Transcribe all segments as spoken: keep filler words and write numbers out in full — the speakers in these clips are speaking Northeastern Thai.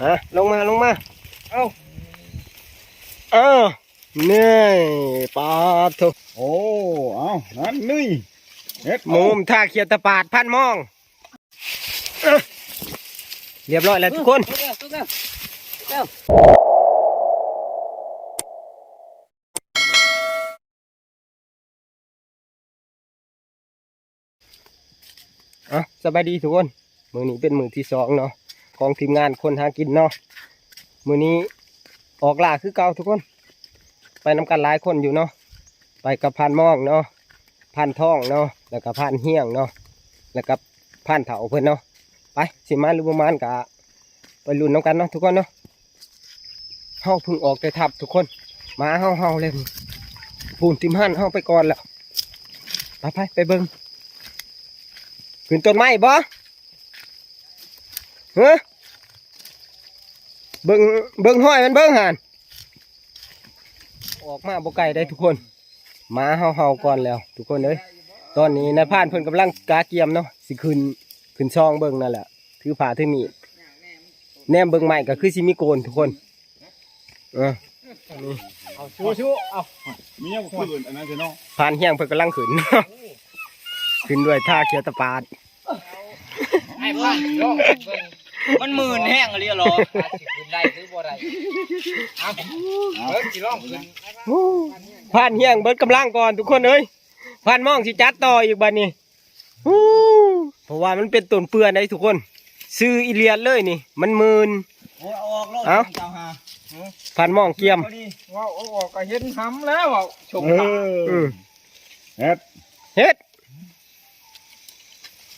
อ่ะ ลงมา ลงมา เอ้า เอ้า นี่ ปาดโถ โอ้ เอ้า นั่นนี่ เฮ็ด หมูมท่าเขียดตะปาดพันมอง เอ้อ เรียบร้อยแล้วทุกคน อ่ะ สบายดีทุกคน มื้อนี้เป็นมื้อที่สองเนาะ ของทีมงานคนหากินเนาะ มื้อนี้ออกล่าคือเก่าทุกคน ไปนำกันหลายคนอยู่เนาะ ไปกับพานมองเนาะ พานทองเนาะ แล้วก็พานเฮียงเนาะ แล้วก็พานเฒ่าเพิ่นเนาะ ไป สิมาหรือบ่มานกะ ไปลุ้นนำกันเนาะทุกคนเนาะ เฮาเพิ่งออกแต่ถ้ำทุกคน หมาเฮาเฮาเลย พูนทิ่มหันเฮาไปก่อนแล้ว ไปไปไปเบิ่ง ขึ้นต้นไม้บ่ เฮ้อ เบิ่ง เบิ่งห้อยมันเบิ่งหัน ออกมาบ่ไกลได้ทุกคน หมาเฮาเฮาก่อนแล้ว ทุกคนเอ้ย ตอนนี้นายพรานเพิ่นกำลังกะเกียมเนาะ สิขึ้น ขึ้นซองเบิ่งนั่นแหละ ถือผ้าถือมีด แนมเบิ่งไม้ก็คือสิมีโกนทุกคน เออ เอาชู้ชู้เอา มีหยังบ่ขึ้นอันนั้นเถอะเนาะ พรานเฮียงเพิ่นกำลังขึ้น ขึ้นด้วยท่าเขียวตะปาด ไอ้พรานลองเบิ่ง มันหมื่นแฮงอีหลีหรอ สิขึ้นได้หรือบ่ได้ เอาเบิ่งสิลองขึ้น พรานเฮียงเบิดกำลังก่อนทุกคนเอ้ย พรานมองสิจัดต่ออีกบัดนี้ ฮู้ เพราะว่ามันเป็นต้นเปื่อนได้ทุกคน ซื้ออีเลียดเลยนี่ มันหมื่น โอ้ย เอาออกโลด เอ้า เจ้าหา พรานมองเกียม พอดี ว่าเอาออกก็เห็นหำแล้ว ว่าชง เออ อืม เฮ็ด เฮ็ด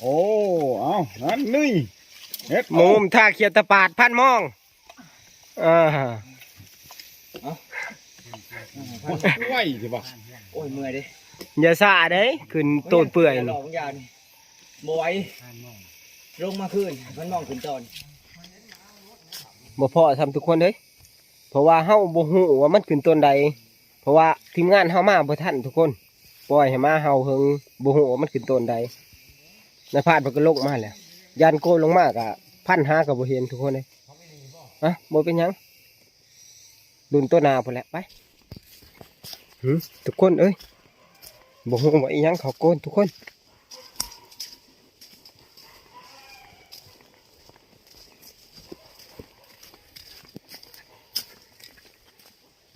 โอ้ เอานั่นนี่ เฮ็ด หมูมท่าเขียดตะปาดพรานมอง อ่า ไหวสิบ่ โอ้ย เมื่อยเด้ อย่าซ่าเด้ ขึ้นโตดเปื่อย ลองยานี่ บ่ไหว ลงมาคืน มันมองขึ้นตอน บ่พอซ้ำทุกคนเด้ เพราะว่าเฮาบ่ฮู้ว่ามันขึ้นต้นใด เพราะว่าทีมงานเฮามาบ่ทันทุกคน ปล่อยให้หมาเห่าเฮิง บ่ฮู้ว่ามันขึ้นต้นใด นายพรานเพิ่นก็ลงมาแล้ว ย่านโกนลงมากะพันหาก็บ่เห็นทุกคนเด้ อะ บ่เป็นหยัง ลุ้นตัวหน้าพุ้นแหละ ไป หึ ทุกคนเอ้ย บ่ฮู้ว่าอีหยังเขาโกนทุกคน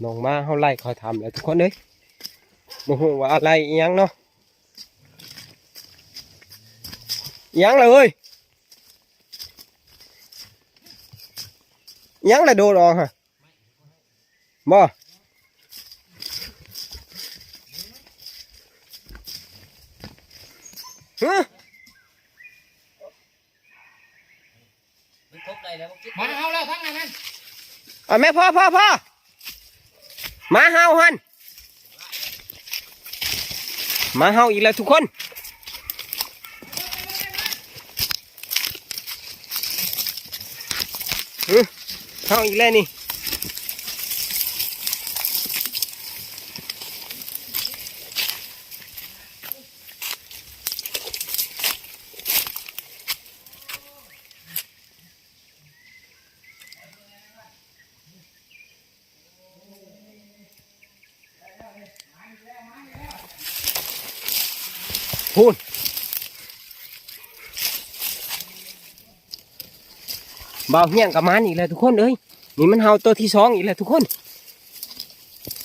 น้องหมาเฮาไล่เขาทำแล้วทุกคนเอ้ย บ่ฮู้ว่าอะไรอีหยังเนาะ อีหยังล่ะเอ้ย อีหยังล่ะโดดออกฮะ บ่ ฮะ มันทบได้แล้ว มาเฮาแล้วทั้งนั้น อ่ะ แม่ พ่อ พ่อ พ่อ หมาเห่าหั่น หมาเห่าอีกแล้วทุกคน หึ เห่าอีกแล้วนี่ พูน บ่าวเฮียงกับมานอีกแล้วทุกคนเอ้ย นี่มันเห่าตัวที่สองอีกแล้วทุกคน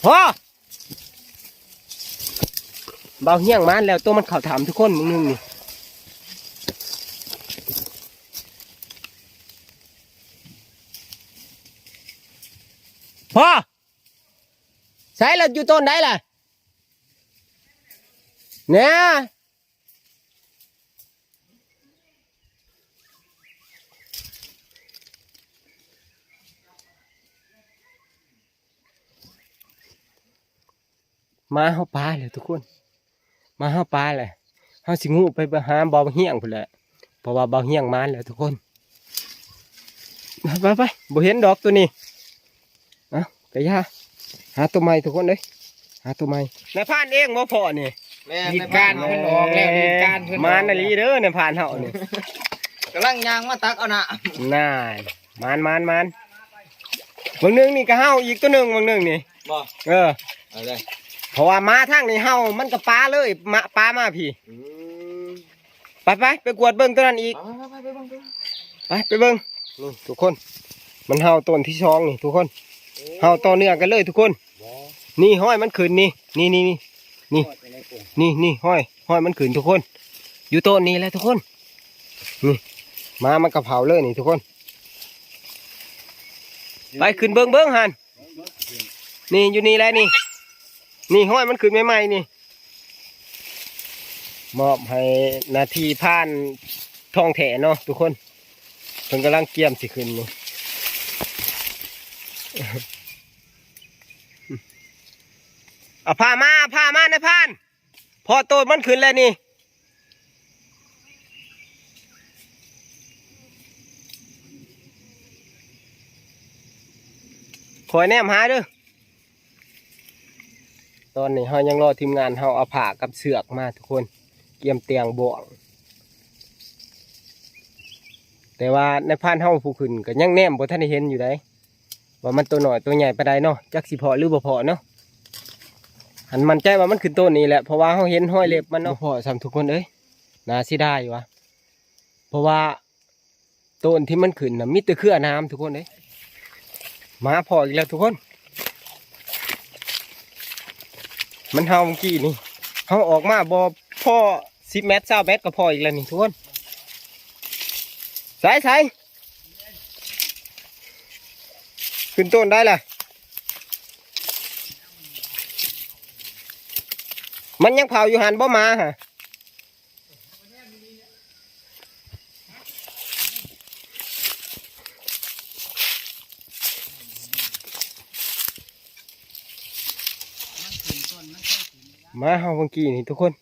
พ่อ บ่าวเฮียงมานแล้ว ตัวมันเข้าถ้ำทุกคน มึงนึงนี่ พ่อ ใส่ละอยู่ต้นใดล่ะ เนี่ย มาเฮาปาเลยทุกคน มาเฮาปาเลย เฮาสิงูไปหาบ่าวเฮียงพุ้นแหละ เพราะว่าบ่าวเฮียงมานแล้วทุกคน ไปไปไป บ่เห็นดอกตัวนี้ เอ้า กะย่า หาตัวใหม่ทุกคนเอ้ย หาตัวใหม่ นายพรานเองบ่พ่อนี่ แม่น ลิ้นก้านเพิ่นออกแล้ว ลิ้นก้านเพิ่นออก มานอีหลีเด้อนายพรานเฮานี่ กำลังย่างมาตักเอาน้ำ น่า หมานหมานหมาน บางหนึ่งนี่ก็เห่าอีกตัวหนึ่ง บางหนึ่งนี่ บ่ เออ เอาเลย เพราะว่ามาทางนี้เห่า มันก็ปาเลย มา ปามาพี้ อืม ไปไป ไปกวดเบิ่งตัวนั้นอีก ไปไปไปไปเบิ่งดู ไป ไปเบิ่ง นี่ทุกคน มันเห่าต้นที่สองนี่ทุกคน โอ้ เห่าต่อเนื่องกันเลยทุกคน บ่ นี่ห้อยมันขึ้นนี่ นี่นี่นี่ นี่ นี่นี่ห้อย ห้อยมันขึ้นทุกคน อยู่ต้นนี้แหละทุกคน นี่ มามันกะเผาเลยนี่ทุกคน ไปขึ้นเบิ่งเบิ่งหั่น นี่อยู่นี่แหละนี่ นี่ห้อยมันขึ้นใหม่ๆนี่ มอบให้หน้าที่พรานทองแท้เนาะทุกคน เพิ่นกำลังเกียมสิขึ้นนี่ เอาผ้ามา เอาผ้ามา นายพราน พอโตมันขึ้นแล้วนี่ คอยแนมหาเด้อ ตอนนี้เฮายังรอทีมงานเฮาเอาผ้ากับเสือกมาทุกคน เกียมเตียงบ่วง แต่ว่านายพรานเฮาผู้ขึ้นก็ยังแนมบ่ทันได้เห็นอยู่ได๋ ว่ามันตัวน้อยตัวใหญ่ปานใดเนาะ จักสิพ้อหรือบ่พ้อเนาะ หันมั่นใจว่ามันขึ้นต้นนี้แหละ เพราะว่าเฮาเห็นห้อยเล็บมันเนาะ บ่พ้อซ้ำทุกคนเอ้ย น่าเสียดายว่ะ เพราะว่าต้นที่มันขึ้นน่ะมีแต่เครือหนามทุกคนเอ้ย มาพ้ออีกแล้วทุกคน มันเห่าเมื่อกี้นี่ เฮาออกมาบ่พอสิบเมตร ซาวเมตรก็พ้ออีกแล้วนี่ทุกคน ใส่ ใส่ ขึ้นต้นได้ล่ะ มันยังเผาอยู่หั่นบ่มาฮะ มาเฮาเมื่อกี้นี่ทุกคน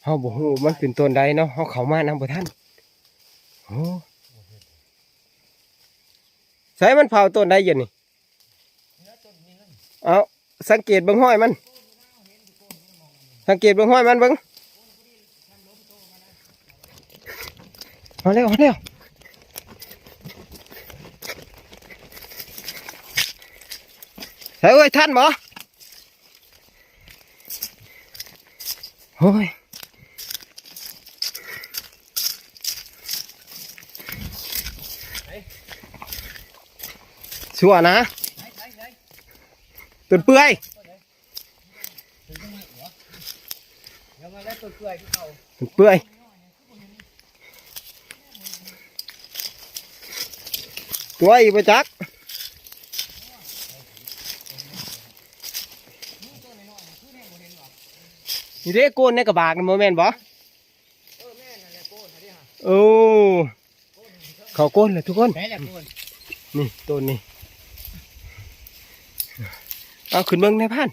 เฮาบ่ฮู้มันขึ้นต้นใดเนาะ เฮาเข้ามานำบ่ทัน โอ้ ใส่มันเผาต้นใดอยู่นี่ เอา สังเกตเบิ่งห้อยมัน สังเกตเบิ่งห้อยมันเบิ่ง มาแล้ว มาแล้ว ใส่เอ้ย ทันบ่ โอ้ย ชั่วนะ ต้นเปื่อย ต้นเปื่อย ตัวอีกบ่จัก นี่เด้ โกนในกระบากนี่บ่แม่นบ่ โอ้ เขาโกนเลยทุกคน นี่ต้นนี่ เอาขึ้นเบิ่งนายพราน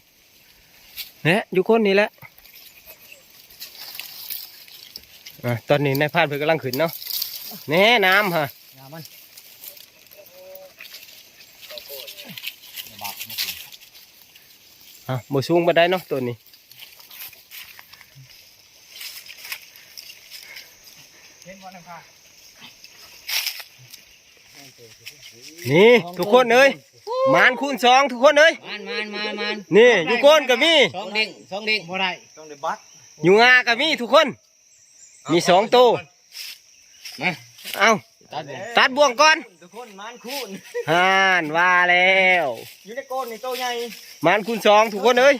เนี่ย อยู่โคนนี่แหละ อ่ะ ตอนนี้นายพรานเพิ่นกำลังขึ้นเนาะ แน่ น้ำฮะ น้ำมัน อ่ะ บ่สูงปานใดเนาะต้นนี้ เห็นบ่นายพราน นี่ทุกคนเอ้ย หมานคูณสองทุกคนเอ้ย มานมานมานมาน นี่อยู่โคนก็มี สองเด้ง สองเด้ง บ่ได้ ต้องได้บัด อยู่งาก็มีทุกคน มีสองโต มา เอ้า ตัดบ่วง ตัดบ่วงก่อน ทุกคน หมานคูณ ห่านว่าแล้ว อยู่ในโคนนี่โตใหญ่ หมานคูณสองทุกคนเอ้ย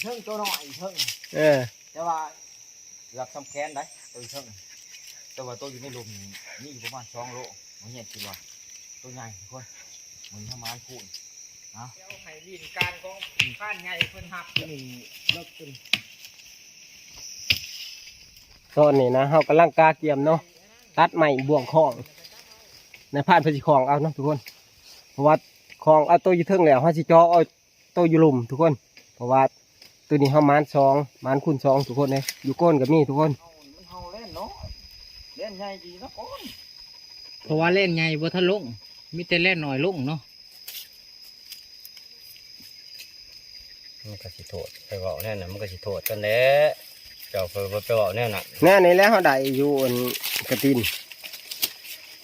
เทิงโตน้อยเทิง เออ แต่ว่าเกือบสำแขนได้ตัวเทิง แต่ว่าตัวอยู่ในหลุมนี่มีอยู่ประมาณสองโล มันเห็นคิดว่าตัวใหญ่ทุกคน มันประมาณคูณ นะ เดี๋ยวให้ลิ้นการของพรานใหญ่เพิ่นหับ นี่เลิกขึ้น ตอนนี้นะ เฮากำลังกาเกียมเนาะ ตัดไม้บ่วงคล้อง นายพรานเพิ่นสิคล้องเอาเนาะทุกคน เพราะว่าคล้องเอาตัวอยู่เทิงแล้ว เฮาสิเจาะเอาตัวอยู่หลุมทุกคน เพราะว่าตัวนี้เฮาหมานสอง หมานคูณสองทุกคนเด้ อยู่โคนก็มีทุกคน มันเห่าแล่นเนาะ แล่นใหญ่ดีเนาะโคน เพราะว่าแล่นใหญ่บ่ทันลง มีแต่แล่นน้อยลงเนาะ มันก็สิโทษ ไปเว้าแนวนั้น มันก็สิโทษกันแหละ เจ้าไป ไปเว้าแนวนั้น แน่นี่แหละ เฮาได้อยู่อันกระถิน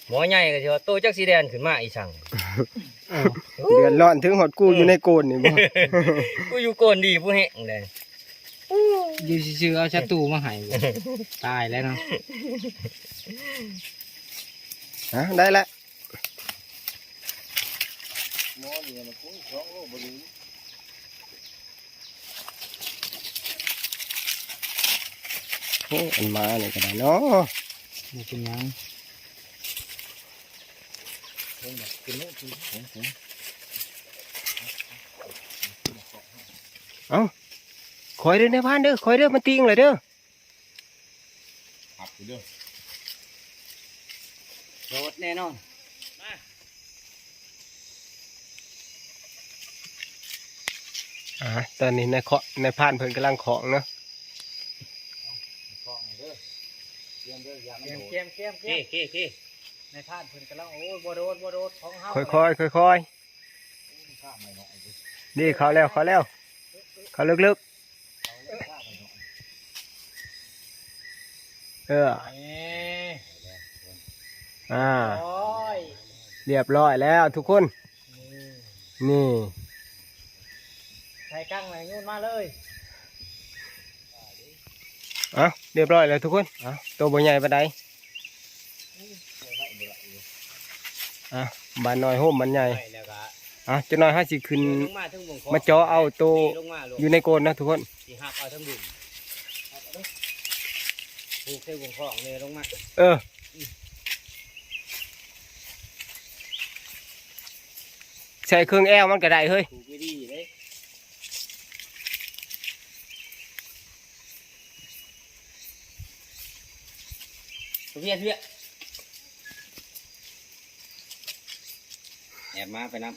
หมอใหญ่ก็สิว่าโตจักสิแล่นขึ้นมาอีสัง เดือดร้อนถึงฮอดกูอยู่ในโกนนี่บ่ กูอยู่โกนดีผู้แฮงเลย อยู่ซื่อๆเอาศัตรูมาให้ ตายแล้วเนาะ ฮะ ได้ละ โอ้ อันมาเนี่ยก็ได้เนาะ บ่เป็นหยัง เอ้า คอยเด้อนายพรานเด้อ คอยเด้อ มันติงเลยเด้อ ครับเด้อ โดดแน่นอน อ่า ตอนนี้นายเคาะ นายพรานเพิ่นกำลังเคาะเนาะ เคาะเด้อ เตรียมเด้อ อย่ามันโดด เตรียม เตรียม เตรียม โอเค โอเค โอเค นายพรานเพิ่นกำลัง โอ้ย บ่โดด บ่โดด ของเฮา ค่อยๆ ค่อยๆ นี่เข้าแล้ว เข้าแล้ว เข้าลึกๆ เออ นี่ อ่า โอ้ย เรียบร้อยแล้วทุกคน นี่ นี่ ใส่กั้งเลย โยนมาเลย เอ้า เรียบร้อยแล้วทุกคน เอ้า ตัวบ่ใหญ่ปานใด อ่ะ บานน้อยโฮมบานใหญ่ ไปแล้วก็ อ่ะ จักหน่อยเฮาสิขึ้น ลงมาเทิงบงเคาะ มาเจาะเอาโต ลงมาลูก อยู่ในโกนนะทุกคน สิหักเอาเทิงบุ่ม ผูกเทิงบงเคาะเลยลงมา เออ ใส่เครื่องแอลมันก็ได้เฮ้ย ผูกไม่ดีเลย เพี้ยเพี้ย แอบมาไปนำ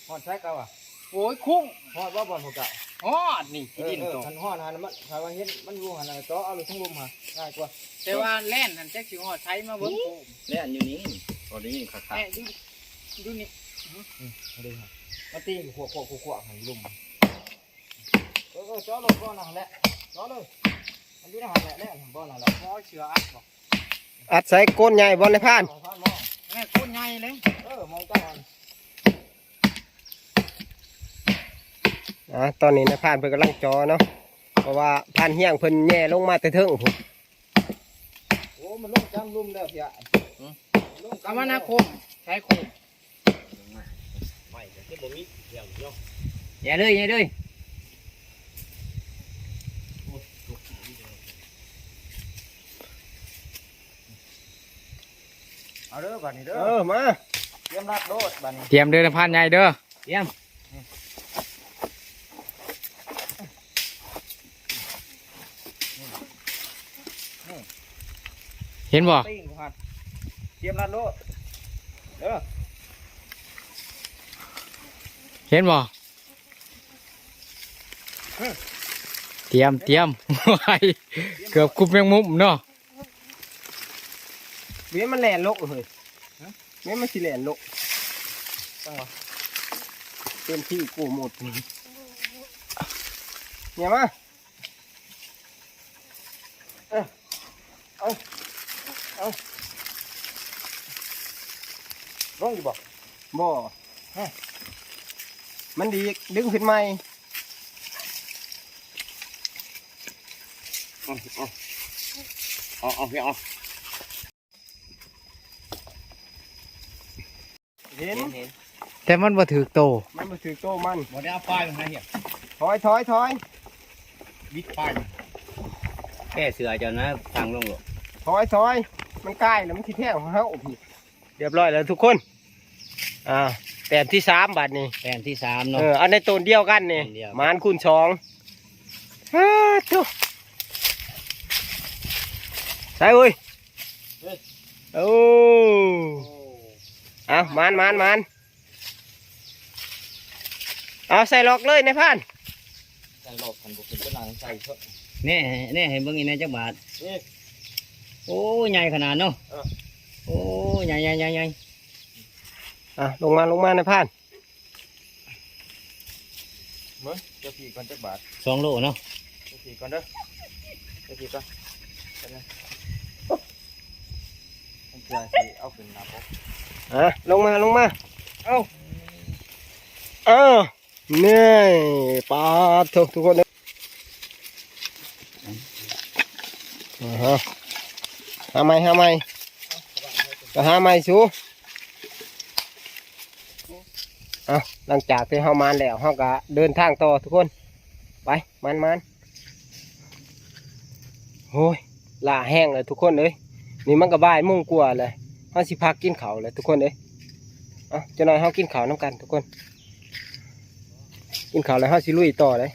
ฮอดใช้เก่าอ่ะ โอ้ย คุ้ง ฮอดว่าบ่อนพวกเก่า ฮอดนี่ เออ ดิน เออ ตก คันฮอดหันมัน คันว่าเห็นมันอยู่หันน่ะ เจาะเอาเลยทั้งลุมหัน ง่ายกว่า แต่ว่าแล่นหันจักสิฮอดใช้มาเบิ่ง นี่ โอ้ แล่นอยู่นี่ พอได้ยินคักๆ แม่ดู ดูนี่ อืม เอาเลยฮะ มาตีขวบๆๆๆ หันลุม เออ เออ เจาะลงก่อนนะแหละ เจาะเลย มันอยู่ในหันแหละ แหละ บ่อนนั่นแหละ บ่เอาเสืออัดบ่ อัดใส่โกนใหญ่บ่อนนายพราน ของพรานบ่ แม่โกนใหญ่เลย เออ มองเจ้าอัน อ่า ตอนนี้นายพรานเพิ่นกำลังเจาะเนาะ เพราะว่าพรานเฮียงเพิ่นแย่ลงมาแต่เทิงพุ้น โอ้ มันลงจำลุ่มแล้วเพีย หือ ลงจำ เอามาหน้าโคม ใช้โคม ไม่ แต่บ่มีเพียงเนาะ อย่าเลย อย่าเลย เอาเด้อบัดนี้เด้อ เออ มา เตรียมรัดโลดบัดนี้ เตรียมเด้อนายพรานใหญ่เด้อ เตรียม นี่ เห็นบ่ ปิ้งก่อน เตรียมรัดโลด เด้อ เห็นบ่ อืม เตรียม เตรียม เกือบคุบแมงมุมเนาะ เว้ยมันแล่นโลกเฮ้ย ฮะ เว้ยมันสิแล่นโลก จังหวะ เต็มที่กูหมด เนี่ยมา เออ เอา เอา ลงอยู่บ่ บ่ ฮะ มันดี ดึงขึ้นใหม่ เอา เอา เอา เอา เอา เห็น เห็น เห็น แต่มันบ่ถืกโต มันบ่ถืกโตมัน บ่ได้เอาปลายมันนะเฮีย ถอย ถอย ถอย บิดปลายมัน แก้เสือเจ้านะ ทางลงหรอก ถอย ถอย มันใกล้แล้วมันสิแทงของเฮาพี่ เรียบร้อยแล้วทุกคน อ่า แต้มที่สามบัดนี้ แต้มที่สามเนาะ เออ อันในต้นเดียวกันนี่ ต้นเดียว หมานคูณสอง อ้า ทุ ใส่เว้ย เฮ้ย โอ้ โอ้ เอา หมาน หมาน หมาน เอา ใส่หลอกเลยนายพราน ใส่หลอกกันบ่เป็นกำลังใส่เถอะ แน่ แน่ ให้เบิ่งอีกแน่จักบาท นี่ โอ้ ใหญ่ขนาดเนาะ เออ โอ้ ใหญ่ ใหญ่ ใหญ่ ใหญ่ อ่ะ ลงมา ลงมานายพราน เบิ่ง เจ้าพี่ก่อนจักบาท สองโลเนาะ เจ้าพี่ก่อนเด้อ จักทีก่อน แป๊บนึง มันคือสิเอาขึ้นหน้าปก อ่ะ ลงมา ลงมา เอ้า เอ้า นี่ ปาดโถ่ ทุกคนเด้อ อ่าฮะ หาใหม่ หาใหม่ ก็หาใหม่สู อ่ะ หลังจากที่เฮาหมานแล้ว เฮาก็เดินทางต่อทุกคน ไป หมาน หมาน โอ้ย ล้าแฮงเลยทุกคนเอ้ย นี่มันก็บ่ายโมงกว่าเลย เฮาสิพักกินข้าวเลยทุกคนเอ้ย เอ้า จักหน่อยเฮากินข้าวนำกันทุกคน กินข้าวแล้วเฮาสิลุยต่อเลย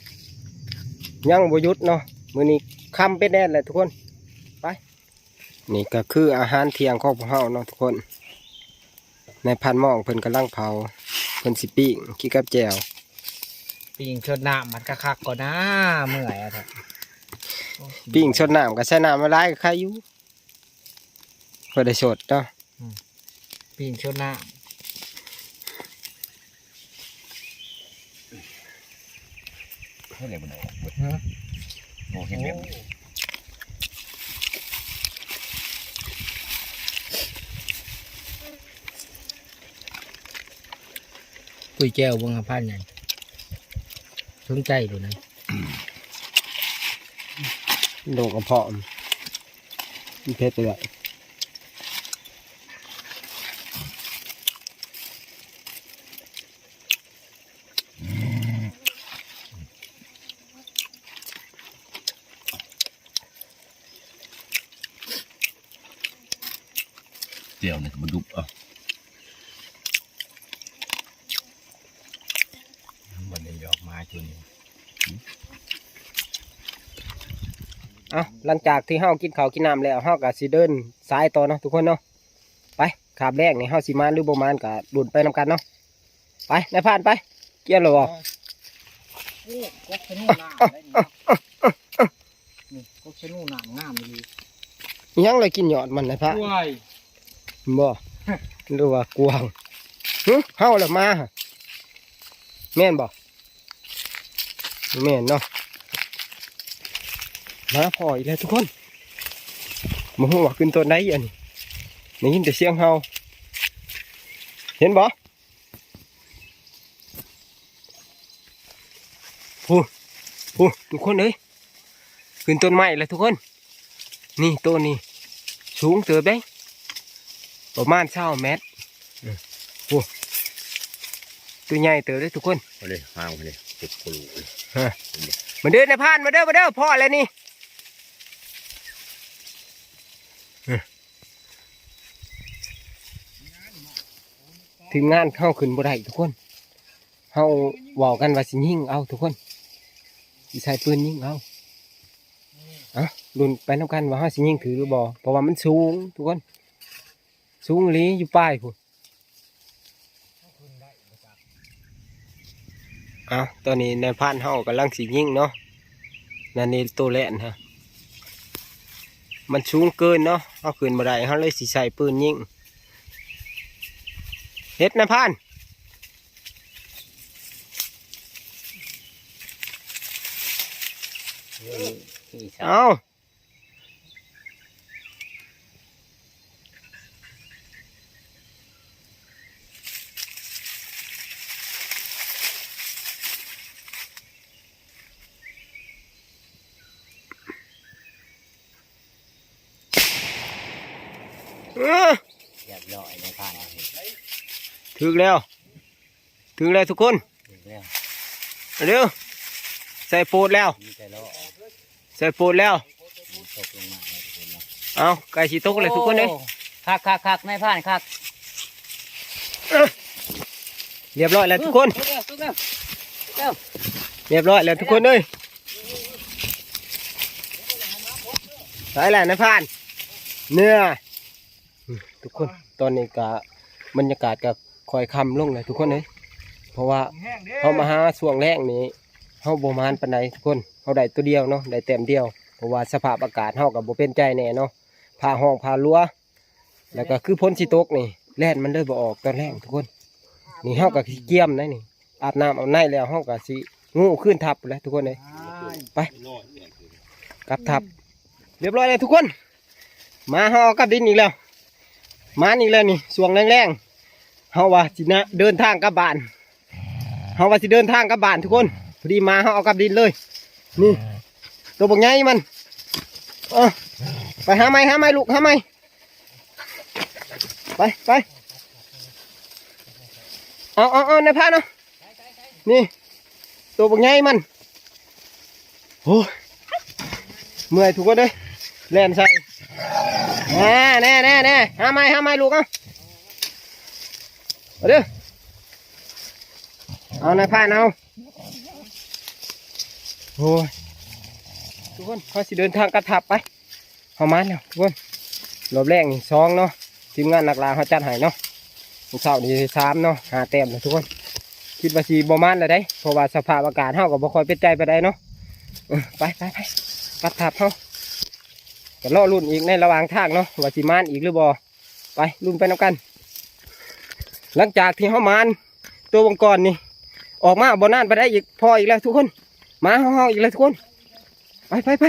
ยังบ่หยุดเนาะ มื้อนี้ค่ำเป็นแดดแหละทุกคน ไป นี่ก็คืออาหารเที่ยงของพวกเฮาเนาะทุกคน นายพรานหม่องเพิ่นกำลังเผา เพิ่นสิปิ้งกินกับแจ่ว ปิ้งชดน้ำมันคักๆก่อนนะ เมื่อยอะครับ ปิ้งชดน้ำก็ใส่น้ำมาหลายก็ไคอยู่ พอได้สดเนาะ อืม ปิ้งชดน้ำ เท่าไหร่มันออกเบิด ฮะ โอ้ เห็นแบบนี้ ปุ้ยแจ่วเบิ่ง หาพันหยัง สนใจอยู่นะ โรคกระเพาะมันเผ็ดเลยอะ แจ่วนี่ก็บ่ดุบ เอ้า มันได้หยอกมาจุนี่ เอ้า หลังจากที่เฮากินข้าวกินน้ำแล้ว เฮาก็สิเดินสายต่อเนาะทุกคนเนาะ ไป คาบแรกนี่เฮาสิหมานหรือบ่หมานก็ลุ้นไปนำกันเนาะ ไป นายพรานไป เกี่ยวแล้วบ่ โอ้ กกชะนูน้ำได้นี่เนาะ นี่ กกชะนูน้ำงามอีหลี อิหยังเลยกินยอดมัน นายพราน กล้วย บ่ หรือว่ากวาง หึ เฮาละมา แม่นบ่ แม่นเนาะ มาพ้ออีกแล้วทุกคน บ่ฮู้ว่าขึ้นต้นใดอันนี้ ได้ยินแต่เสียงเห่า เห็นบ่ พู้น พู้น ทุกคนเอ้ย ขึ้นต้นไม้แล้วทุกคน นี่ต้นนี้ สูงเติบเด้ ประมาณซาวเมตร เออ พู้น ตัวใหญ่เติบเด้ทุกคน เอาเลย ห่างไปเลย ติดกรูเลย ฮะ มาเด้อนายพราน มาเด้อ มาเด้อ พ้อแล้วนี่ เออ ทีมงานเฮาขึ้นบ่ได้ทุกคน เฮาเว้ากันว่าสิยิงเอาทุกคน สิใส่ปืนยิงเอา อ่ะ ลุ้นไปนำกันว่าเฮาสิยิงถืกหรือบ่ เพราะว่ามันสูงทุกคน สูงอีหลี อยู่ปลายพู้น อ่ะ ตอนนี้นายพรานเฮากำลังสิยิงเนาะ นั่นนี่ตัวแล่นฮะ มันสูงเกินเนาะ เฮาขึ้นบ่ได้ เฮาเลยสิใส่ปืนยิง เฮ็ดนายพราน นี่ นี่ เอา เออ เรียบร้อยเลยค่ะ ถืกแล้ว ถืกแล้วทุกคน ถืกแล้ว เร็ว ใส่โปดแล้ว มีแต่ล้อ ใส่โปดแล้ว ตกลงมาเลยทุกคนเนาะ เอา ใกล้สิตกแล้วทุกคนเอ้ย โอ้ คักคักคักนายพรานคัก เรียบร้อยแล้วทุกคน ตกแล้ว ตกแล้ว ตกแล้ว เรียบร้อยแล้วทุกคนเอ้ย ไปแล้วนายพราน เนี่ย ทุกคน ตอนนี้ก็บรรยากาศก็ค่อยค่ำลงแล้วทุกคนเอ้ย เพราะว่าเฮามาหาช่วงแลงนี่ เฮาบ่หมานปานใดทุกคน เฮาได้ตัวเดียวเนาะ ได้แต้มเดียว เพราะว่าสภาพอากาศเฮาก็บ่เป็นใจแน่เนาะ ฟ้าฮ้องฟ้าลัว แล้วก็คือฝนสิตกนี่ แล่นมันเลยบ่ออกตอนแลงทุกคน นี่เฮาก็สิเกียมได้นี่ อาบน้ำอาบในแล้วเฮาก็สิงูขึ้นทับแล้วทุกคนเอ้ย ไป กลับทับ เรียบร้อยแล้วทุกคน หมาเฮาเอากลับดินอีกแล้ว หมานอีกแล้วนี่ ช่วงแลงๆ เฮาว่าสินะ เดินทางกลับบ้าน เฮาว่าสิเดินทางกลับบ้านทุกคน พอดีหมาเฮาเอากลับดินเลย นี่ ตัวบักใหญ่มัน เออ ไปหาใหม่ หาใหม่ลูก หาใหม่ ไป ไป เอา เอา เอา นายพรานเนาะ นี่ ตัวบักใหญ่มัน โอ้ย เมื่อยทุกคนเลย แล่นใส่ แน่ แน่ แน่ แน่ หาใหม่ หาใหม่ลูก เอา เอาเด้อ เอา นายพรานเอา โอ้ย ทุกคน เฮาสิเดินทางกลับทับไป เฮามาแล้วทุกคน รอบแรกนี่สองเนาะ ทีมงานนักล่าเฮาจัดให้เนาะ มื้อเช้านี่สามเนาะ ห้าแต้มนะทุกคน คิดว่าสิบ่หมานแล้วเด้ เพราะว่าสภาพอากาศเฮาก็บ่ค่อยเป็นใจปานใดเนาะ เออ ไป ไป ไป กลับทับเฮา ก็รอลุ้นอีกในระหว่างทางเนาะ ว่าสิหมานอีกหรือบ่ ไป ลุ้นไปนำกัน หลังจากที่เฮาหมานตัววังกรนี่ ออกมาบ่นานปานใดอีก พ้ออีกแล้วทุกคน หมาเฮาๆ อีกแล้วทุกคน ไป ไป ไป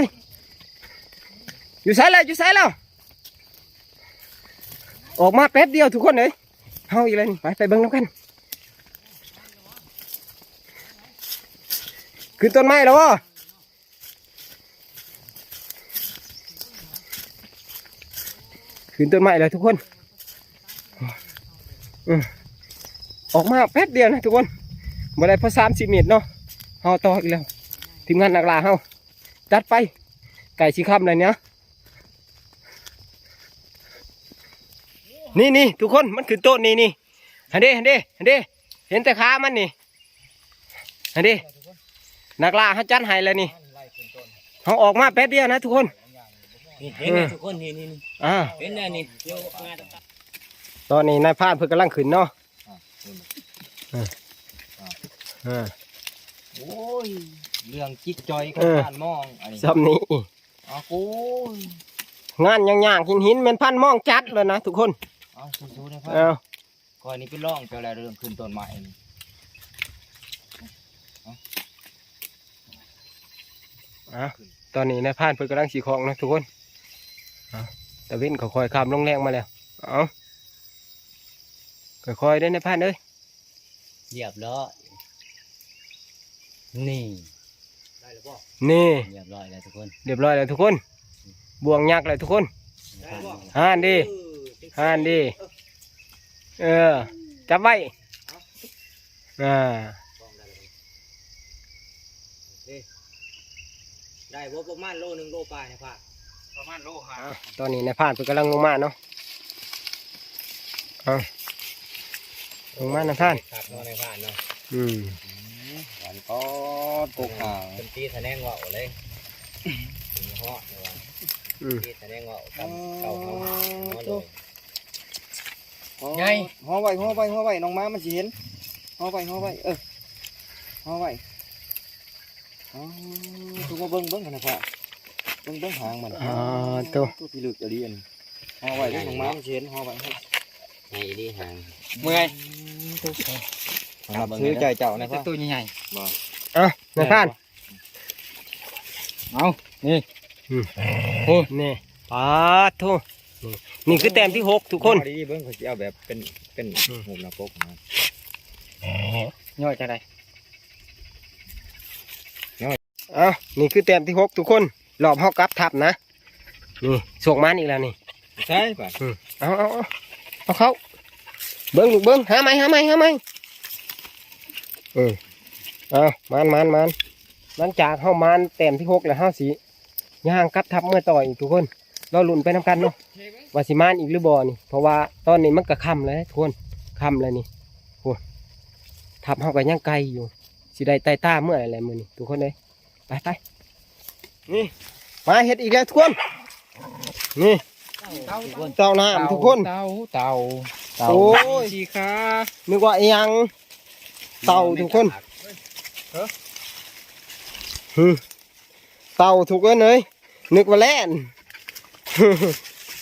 อยู่ไสแล้ว อยู่ไสแล้ว ออกมาแป๊บเดียวทุกคนเอ้ย เฮาอีกแล้วนี่ ไป ไปเบิ่งนำกัน ขึ้นต้นไม้แล้วบ่ ขึ้นต้นไม้แล้วทุกคน เออ ออกมาแป๊บเดียวนะทุกคน บ่ได้พอสามสิบเมตรเนาะ เฮาต่ออีกแล้ว ทีมงานนักล่าเฮา จัดไป ใกล้สิค่ำแล้วเนี่ย นี่ นี่ ทุกคน มันขึ้นต้นนี่ นี่ หันเด้ หันเด้ หันเด้ เห็นแต่ขามันนี่ หันเด้ นักล่าเฮาจัดให้แล้วนี่ เฮาออกมาแป๊บเดียวนะทุกคน นี่ เห็นไหม เออ ทุกคน นี่ นี่ นี่ อ่า เห็นแล้วนี่ ตอนนี้นายพรานเพิ่นกำลังขึ้นเนาะ อ่า อ่า โอ้ย เรื่องจิตใจของ เออ พรานมอง อันนี้ ซ้ำนี้ อ้าว โอ้ย งานยากๆ หินๆ แม่นพรานมองจัดเลยนะทุกคน เอาสู้ๆ นะพราน เอา ข้อยนี่เป็นรองเจ้าแล้วเรื่องขึ้นต้นไม้นี่ อ่ะ ตอนนี้นายพรานเพิ่นกำลังสิคล้องนะทุกคน อ่ะ ตะเว็นค่อยๆ ค่ำลงแลงมาแล้ว เอา ค่อยๆ เด้อนายพรานเอ้ย เรียบร้อย นี่ นี่ เรียบร้อยแล้วทุกคน เรียบร้อยแล้วทุกคน บ่วงยักษ์แล้วทุกคน ได้บ่ ห่านดี เออ ห่านดี เออ จับไว้ อ่า ได้บ่ประมาณโลหนึ่ง โลปลายเนี่ยพราน ประมาณโลห้า อ่ะ ตอนนี้นายพรานเพิ่นกำลังลงมาเนาะ เอา ลงมานายพราน ครับเนาะนายพรานเนาะ อืม อืม หวานก็ตกหาง เป็นตีแสดงเว้าเลย ถึงเหาะเลยว่ะ อืม ตีแสดงเว้าตำเก่าเฮาเนาะเลย ไง ห่อไว้ ห่อไว้ ห่อไว้ น้องหมามันสิเห็น ห่อไว้ ห่อไว้ เออ ห่อไว้ อ๋อ ทุกมาเบิ่ง เบิ่งกันนะพ่อ เบิ่ง เบิ่งหางมัน อ่า ตัว ตัวพิลึกอีหลีอันนี้ ห่อไว้ เบิ่ง น้องหมามันสิเห็น ห่อไว้ ไงดีหาง เมื่อย สำหรับซื้อใจเจ้านะพ่อ ตัวใหญ่ๆ บ่ อ่ะ นายพราน เอา นี่ อืม โอ้ นี่ ปาดโถ่ นี่ นี่คือแต้มที่หกทุกคน เอาดีๆ เบิ่ง เขาสิเอาแบบเป็น เป็น อืม รูปหน้าปกนะ ย่อยจังใด อ่ะ นี่คือแต้มที่หกทุกคน รอบเฮากลับทับนะ นี่ โชคหมานอีกแล้วนี่ ใช่ปะ อืม เอา เอา เอา เอาเข้า เบิ่งลูกเบิ่ง หาใหม่ หาใหม่ หาใหม่ เออ เอา หมาน หมาน หมาน หลังจากเฮาหมานแต้มที่หกแล้ว เฮาสิย่างกลับทับเมือต่ออีกทุกคน รอลุ้นไปนำกันเนาะ ว่าสิหมานอีกหรือบ่นี่ เพราะว่าตอนนี้มันก็ค่ำแล้วทุกคน ค่ำแล้วนี่ โอ้ ทับเฮาก็ยังไกลอยู่ สิได้ไต่ตาเมืออะไรมื้อนี้ทุกคนเอ้ย ไป ไป นี่ มาเฮ็ดอีกแล้วทุกคน นี่ เต่าน้ำทุกคน เต่า เต่า เต่า โอ้ย สีขา นึกว่าอีหยัง เต่าทุกคน เออ หือ เต่าทุกคนเอ้ย นึกว่าแล่น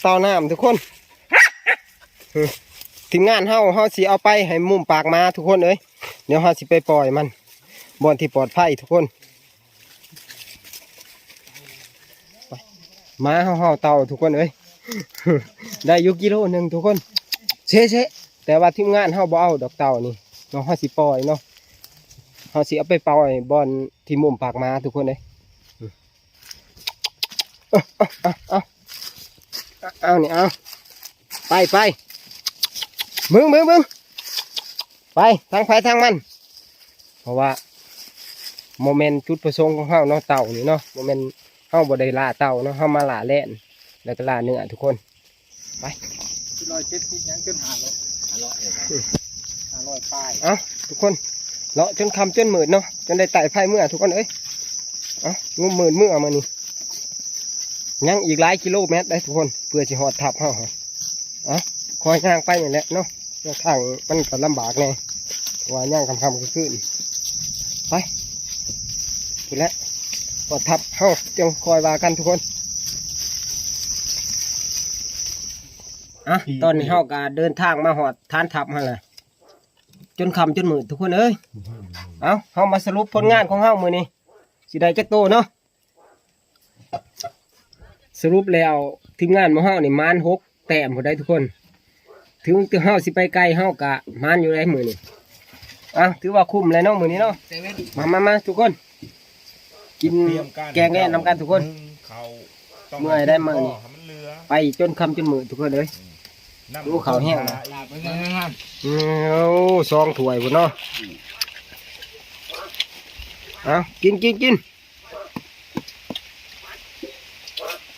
เต่าน้ำทุกคน ทีมงานเฮา เฮาสิเอาไปให้มุมปากหมาทุกคนเอ้ย เดี๋ยวเฮาสิไปปล่อยมัน บ่อนที่ปลอดภัยทุกคน ไป มาเฮาเฮาเต่าทุกคนเอ้ย ได้อยู่กิโลหนึ่งทุกคน เซะเซะ แต่ว่าทีมงานเฮาบ่เอาดอกเต่านี่เนาะ เฮาสิปล่อยเนาะ เฮาสิเอาไปปล่อยบ่อนที่มุมปากหมาทุกคนเอ้ย เอาเอาเอาเอาเอานี่เอา ไปไป มึงมึงมึง ไปทางไผทางมัน เพราะว่าบ่แม่นจุดประสงค์ของเฮาเนาะ เต่านี่เนาะ บ่แม่น เฮาบ่ได้ล่าเต่าเนาะ เฮามาล่าแล่น แล้วก็ล่าเนื้อทุกคน ไป ร้อยเจ็ดสิบ ยังจนห้าร้อย ห้าร้อย ห้าร้อยปลาย เอ้า ทุกคน เลาะจนค่ำจนมืดเนาะ จนได้ไต่ไฟเมื่อทุกคนเอ้ย เอ้า งมมืดเมื่อมานี่ ยังอีกหลายกิโลเมตรได้ทุกคน เพื่อสิฮอดถ้ำเฮา เอ้า คอยย่างไปนี่แหละเนาะ ทางมันก็ลำบากแน่ เพราะว่าย่างค่ำๆ คืนๆ ไป พู้นแหละ ฮอดถ้ำเฮาจั่งคอยว่ากันทุกคน อ่ะ ตอนนี้เฮาก็เดินทางมาฮอดฐานถ้ำหั่นแหละ จนค่ำจนมืดทุกคนเอ้ย เอ้า เฮามาสรุปผลงานของเฮามื้อนี้ สิได้จักโตเนาะ สรุปแล้วทีมงานหมู่เฮานี่หมานหกแต้มพู้นได้ทุกคน ถึงเฮาสิไปไกลเฮากะหมานอยู่ได้มื้อนี้ เอ้า ถือว่าคุ้มแล้วเนาะมื้อนี้เนาะ มามามาทุกคน กิน เตรียมการ แกงแล่นนำกันทุกคน นึ่งข้าว เมื่อยได้มื้อนี้ ให้มันเหลือ ไปจนค่ำจนมืดทุกคนเอ้ย อืม หิวข้าวแฮง น้ำต้มข่าอีก อืม โอ้ สองถ้วยพู้นเนาะ เอา กินกินกิน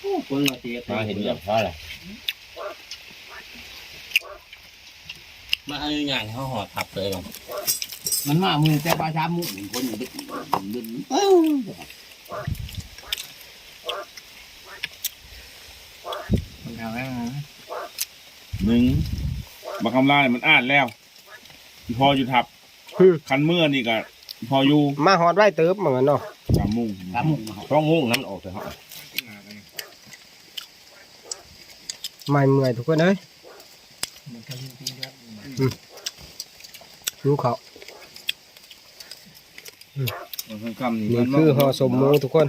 โอ้ คนมาเตะ มาเห็นเหยียบเขาแหละ มาเอาง่ายๆ เขาห่อทับเลยก่อน มันมามื้อแต่บ่ายสามโมง คนมันดึก มันดึก เอ้า มันเอาแล้วนะ หนึ่ง บักคำลายมันอ่านแล้ว พออยู่ทับ คือ คันเมื่อนี่ก็พออยู่ มาฮอดไวเติบเหมือนกันเนาะ สามโมง สามโมง สองโมงนั้นออกแต่ห้อง ไม่เมื่อยทุกคนเอ้ย อืม หิวข้าว อืม มันค่ำๆ นี่ นี่ มัน คือห่อส้มหมูทุกคน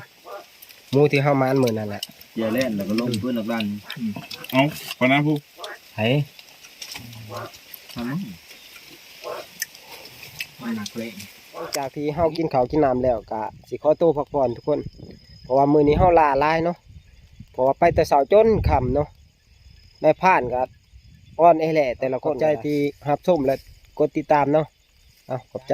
หมูที่เฮาหมานมื้อนั่นแหละ เจียแล่นแล้วก็ลงพื้นหลักล้าน อืม เอา ปะนะผู้ ไผ ทำมั้ง มันหนักเลย หลังจากที่เฮากินข้าวกินน้ำแล้วก็สิขอตัวพักผ่อนทุกคน เพราะว่ามื้อนี้เฮาล่าหลายเนาะ เพราะว่าไปแต่เช้าจนค่ำเนาะ นายพรานก็อ่อนแอแหละแต่ละคน ขอบใจที่รับชมและกดติดตามเนาะ เอา ขอบใจ